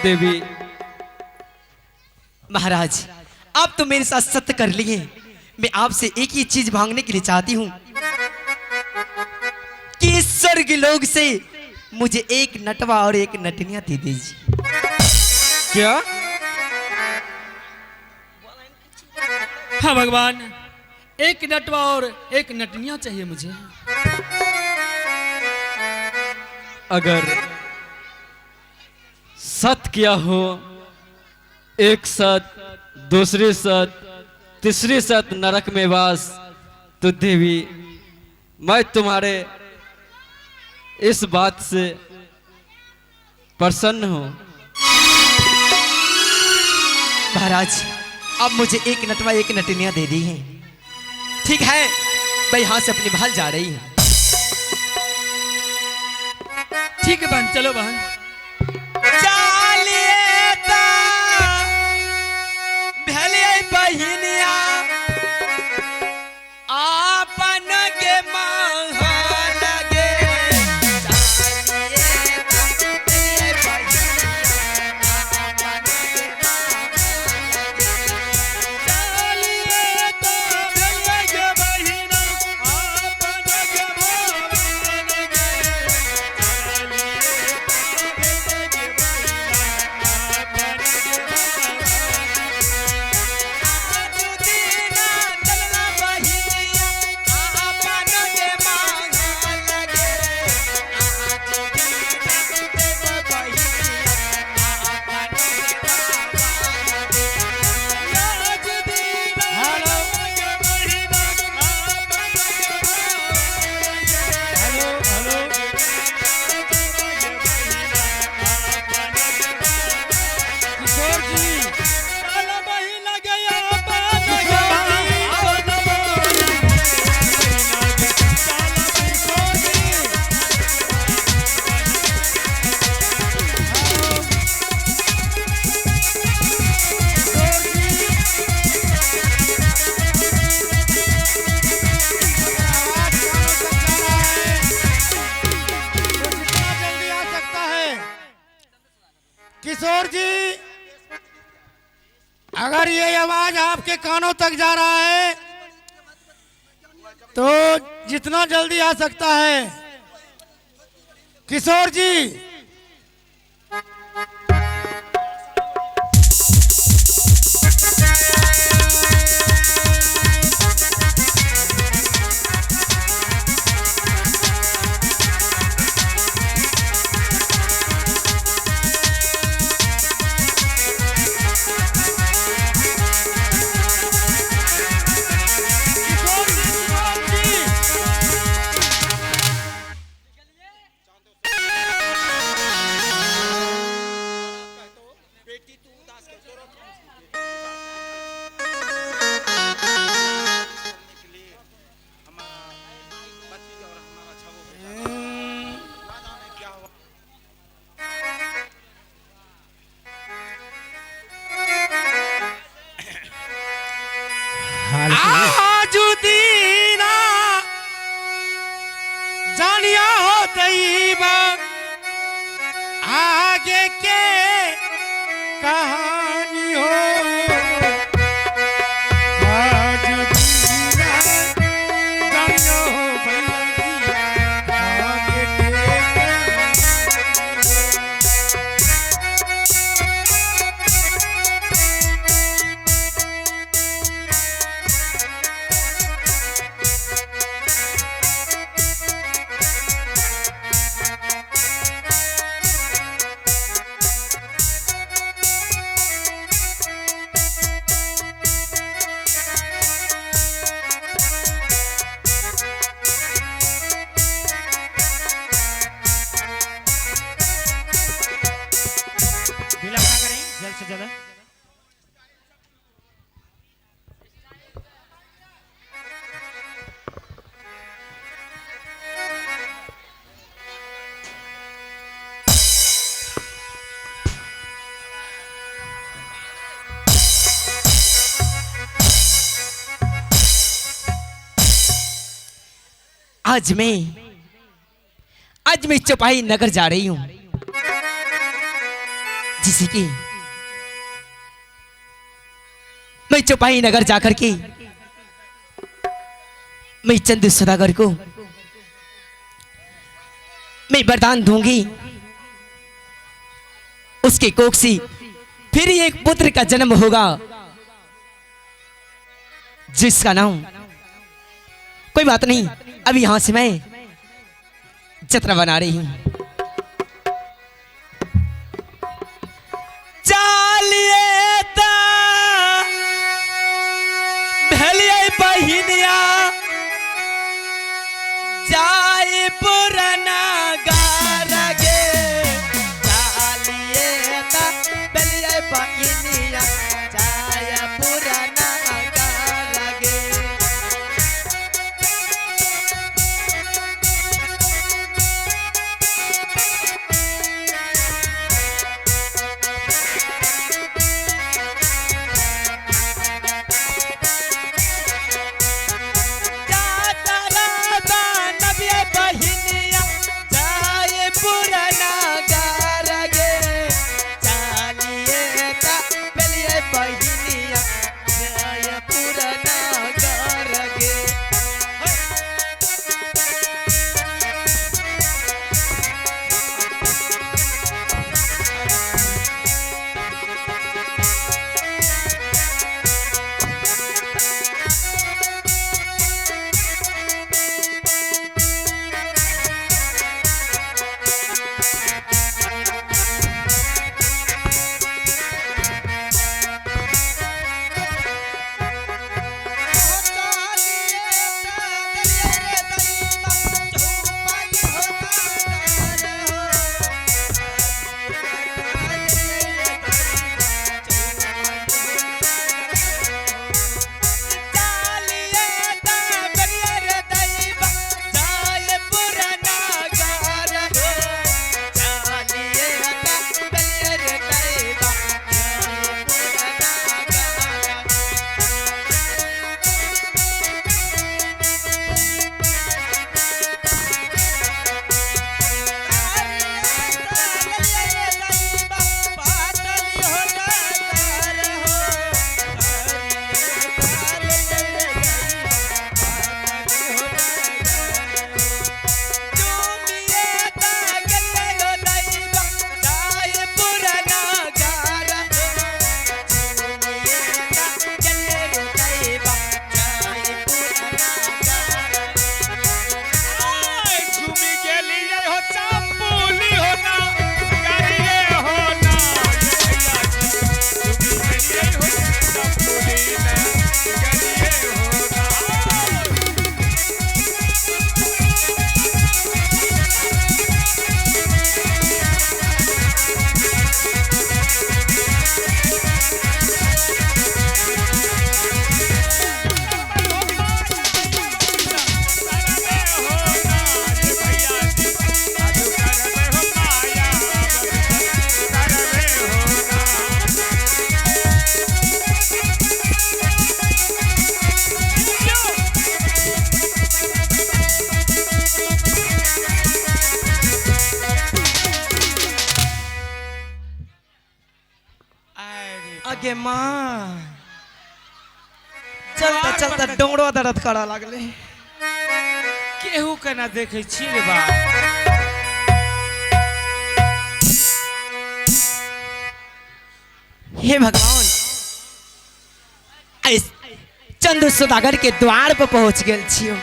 देवी। महाराज, आप तो मेरे साथ सत्य कर लिए। मैं आपसे एक ही चीज मांगने के लिए चाहती हूँ कि स्वर्ग लोग से मुझे एक नटवा और एक नटनिया दे दीजिए। क्या? हाँ भगवान, एक नटवा और एक नटनिया चाहिए मुझे। अगर सत किया हो, एक सत, दूसरी सत, तीसरी सत नरक में वास, तो देवी मैं तुम्हारे इस बात से प्रसन्न हूं। महाराज, अब मुझे एक नटवा एक नटनिया दे दी है। ठीक है, मैं यहां से अपने महल जा रही हूँ। ठीक है बहन, चलो बहन। चालिए ता भले बहिनिया आपन के महल गे। चालिए ता भले बहिनिया आपन के महल गे। चालिए ता भले के बहिना आपन के महल गे। चालिए ता भले के बहिना आपन के महल दीना चलना बहिनिया आपन के महल गे। दीना चलना बहिनिया आपन के महल गे। लाज दीना के बहिना आपन के महल गे। Hello hello. Kishore ji, चल बहिना गया आपन के आपन किशोर जी। आवाज कानों तक जा रहा है तो जितना जल्दी आ सकता है। किशोर जी, अगर ये आवाज आपके कानों तक जा रहा है तो जितना जल्दी आ सकता है। किशोर जी, किशोर जी, किशोर जी। आजू दीना जानिया हो तईबा आगे के कहानी हो। आजू दीना जानिया हो भैया आगे के कहानी हो। विलंब ना करें, जल्द से जल्द। आज मैं आज मैं चौपाई नगर जा रही हूं। जिसे कि मैं चौपाई नगर जाकर के मैं चंद सौदागर को मैं वरदान दूंगी। उसके कोख से फिर एक पुत्र का जन्म होगा जिसका नाम, कोई बात नहीं, अब यहां से मैं जतरा बना रही हूं। चालिए ता भेलिए बहिनिया जाए पुराना गार गे। चालिए ता भेलिए बहिनिया जाए पुराना गार गे। अगे माँ, चलता चलता डोंगरो दर्द करऽ लागले। केहू के ना देखे छी रे बा। हे भगवान, चंद्र सौदागर के द्वार पर पहुंच गेल छियो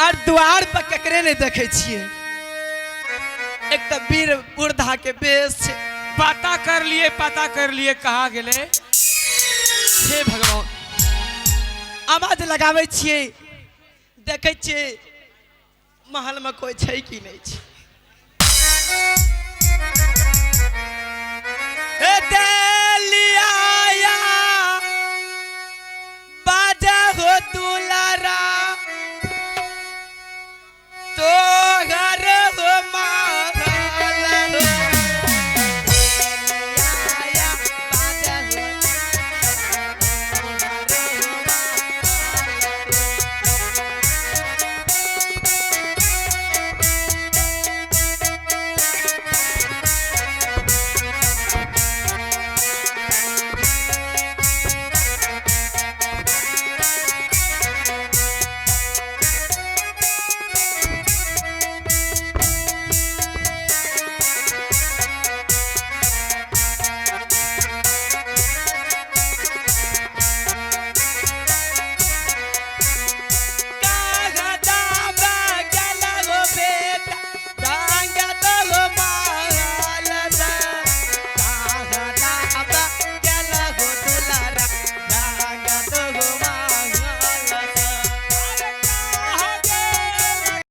और द्वार पर केकरे नहीं देखे छिए। एक तऽ वीर बुढ़धा के बेस छै। पता कर लिए, पता कर लिए, कहाँ गेले? हे भगवान, आवाज लगाबै छियै, देखै छियै महल में कोई छै कि नहीं छै।